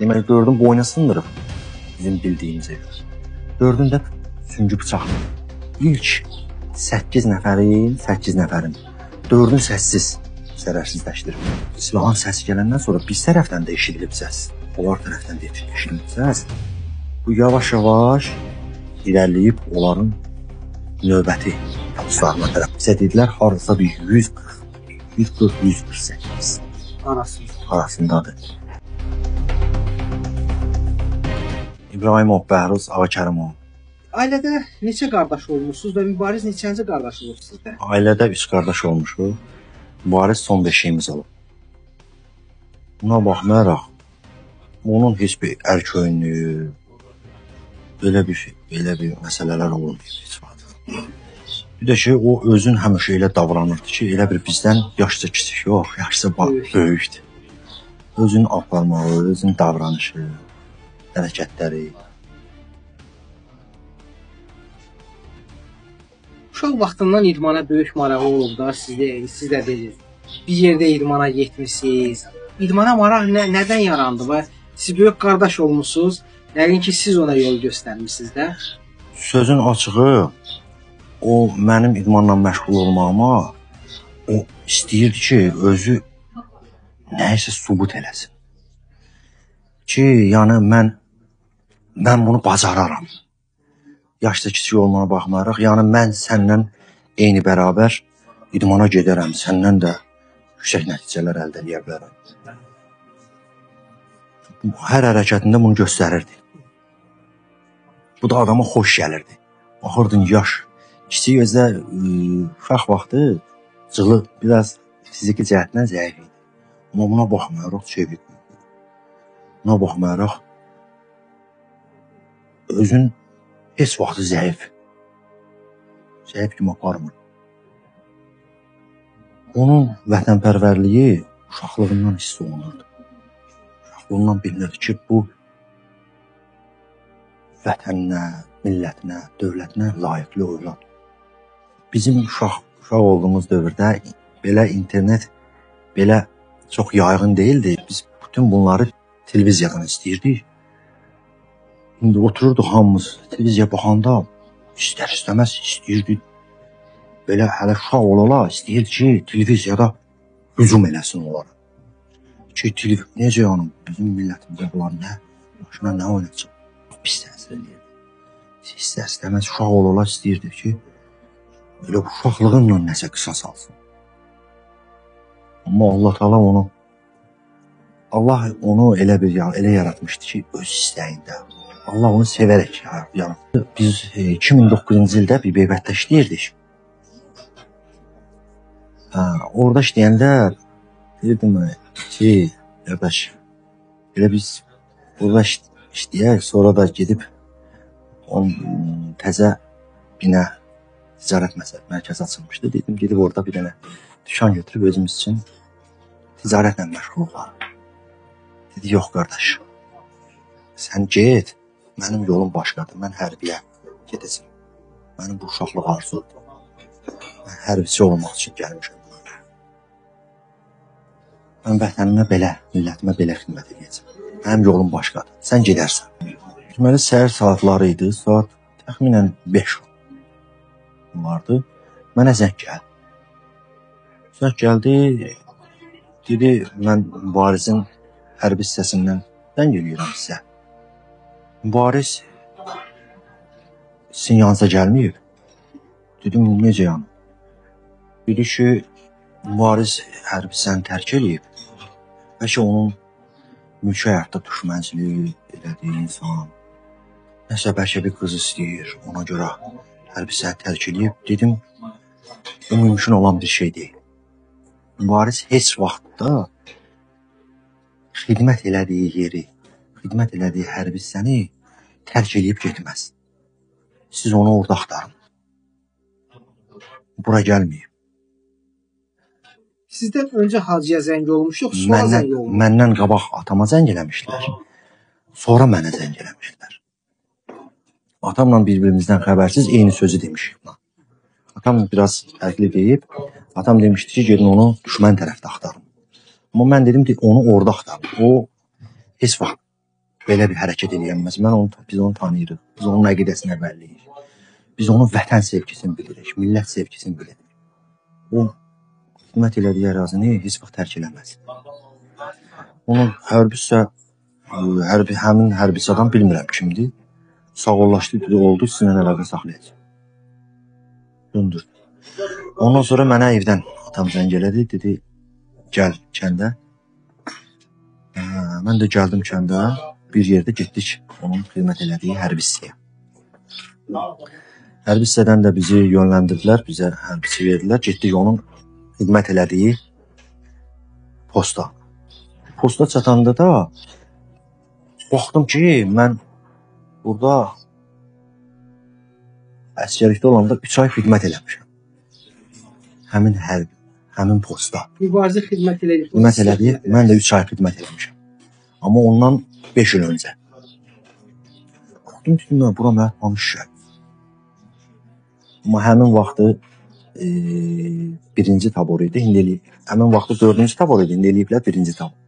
Deməli, 4-ün boyna sındırıb, bizim bildiyimizə görə. 4-ün də süngü bıçaqlı. İlk 8 nəfərin, 4-ün səssiz zərərsizləşdirib. Silahın səsi gələndən sonra biz tərəfdən də eşidilib səs, onlar tərəfdən də eşidilib səs. Bu yavaş-yavaş irəliləyib onların növbəti dostlarına tərəf. Bizə dedilər, hardasa bir 140-148 arasındadır. İbrahimov Bəhruz Ağakərimov. Ailədə neçə qardaş olmuşsunuz və Mübariz neçənci qardaş olub sizdə? Ailədə 3 qardaş olmuşuq. Mübariz son beşiyimiz olub. Buna baxmayaraq, onun heç bir ərköyünlüyü, belə bir məsələlər olmayıb heç vaxt. Bir də ki, o özün həmişə elə davranırdı ki, elə bir bizdən yaşca kiçik, yox, yaşca böyükdür. Özünün aparmağı, özünün davranışı, hərəkətləri. Uşaq vaxtından idmana böyük marağı olub da, siz də dediniz. Bir yerdə idmana getmişsiniz. İdmana maraq nədən yarandı və siz böyük qardaş olmuşsunuz, yəqin ki, siz ona yol göstərmişsiniz də. Sözün açığı, o mənim idmanla məşğul olmağıma, o istəyirdi ki, özü nəyisə sübut eləsin. Ki, yəni mən bunu bacararam. Yaşda kiçik olmana baxmayaraq, yəni mən səndən eyni bərabər idmana gedərəm, səndən də yüksək nəticələr əldə eləyə bilərəm. Hər hərəkətində bunu göstərirdi. Bu da adama xoş gəlirdi. Baxırdın, yaş kiçik özdə uşaq vaxtı cılı biraz fiziki cəhətdən zəif idi. Amma buna baxmayaraq çevik. Buna baxmayaraq özün heç vaxtı zəif kimi aparmır. Onun vətənpərvərliyi uşaqlığından hiss olunurdu. Uşaqlığından bilinirdi ki, bu vətəninə, millətinə, dövlətinə layiqli övlad. Bizim uşaq olduğumuz dövrdə belə internet belə çox yayğın deyildi. Biz bütün bunları televiziyadan istəyirdik. İndi otururduq hamımız televiziyaya baxanda istər-istəməz istəyirdik. Belə hələ uşaq olala istəyirdi ki, televiziyada hücum eləsin onlara. Ki, necə yəni bizim millətimizə bunlar nə, başına nə oynayacaq? Pis təsir eləyirdi. İstər-istəməz uşaq olala istəyirdi ki, elə uşaqlığınla nəsə qisas alsın. Amma Allah Teala onu, Allah onu elə yaratmışdı ki, öz istəyində. Allah onu sevərək yaratdı. Biz 2009-cu ildə bir Beybətdə işləyirdik. Orada işləyəndə deyirdim ki, qardaş, elə biz burada işləyək, sonra da gedib təzə binə, ticarət mərkəzi açılmışdı. Dedim, gedib orada bir dənə dükan götürüb özümüz üçün ticarətlə məşğul olarım. Dedi, yox qardaş, sən get, mənim yolum başqadır, mən hərbiyə gedəcəm. Mənim bu uşaqlıq arzudur. Mən hərbiçi olmaq üçün gəlmişəm. Mən vətənimə belə, millətimə belə xidmət edəcəm. Mənim yolum başqadır, sən gedərsən. Deməli, səhər saatları idi, saat təxminən 5 vardı. Mənə zəng gəldi. Zəng gəldi, dedi, mən Mübarizin hərbi hissəsindən zəng eləyirəm sizə. Mübariz sizin yanınıza gəlməyib. Dedim, necə yəni? Dedi ki, Mübariz hərbi hissəni tərk eləyib. Bəlkə onun mülki həyatda düşmənçiliyi elədiyi insan, nəsə bəlkə bir qız istəyir, ona görə hərbi hissəni tərk eləyib. Dedim, bu mümkün olan bir şey deyil. Mübariz heç vaxtda xidmət elədiyi yeri, xidmət elədiyi hərbi hissəni tərk eləyib getməz. Siz onu orada axtarın. Bura gəlməyib. Sizdən öncə Hacıya zəng olmuş, yox, sonra zəng olmuş? Məndən qabaq atama zəng eləmişdilər. Sonra mənə zəng eləmişdilər. Atamla bir-birimizdən xəbərsiz eyni sözü demişik. Atam biraz fərqli deyib, atam demişdi ki, gedin onu düşmən tərəfdə axtarın. Amma mən dedim ki, onu orada axtarın. O heç vaxt Belə bir hərəkət eləyənməz. Biz onu tanıyırıq. Biz onun əqidəsinə bəlliyik. Biz onun vətən sevgisini bilirik, millət sevgisini bilirik. O xidmət elədiyi ərazini heç vaxt tərk eləməz. Onu hərbisə, hərbi həmin hərbiçi adam bilmirəm kimdir. Sağollaşdı, dedi, oldu, sizinlə əlaqə saxlayacaq. Döndürdü. Ondan sonra mənə evdən atam zəng elədi, dedi, gəl kəndə. Mən də gəldim kəndə, bir yerdə getdik onun xidmət elədiyi hərbi hissəyə. Hərbi hissədən də bizi yönləndirdilər, bizə hərbiçi verdilər. Getdik onun xidmət elədiyi posta. Posta çatanda da baxdım ki, mən burada əsgərlikdə olanda 3 ay xidmət eləmişəm. Həmin posta. Mübarizə xidmət elədi. Xidmət elədi, mən də 3 ay xidmət eləmişəm. Amma ondan 5 il öncə. Baxdım dedim, mən bura mənə tanış şey. Amma həmin vaxtı birinci tabor idi, indi eləyib. Həmin vaxtı 4-cü tabor idi, indi eləyiblər 1-ci tabor.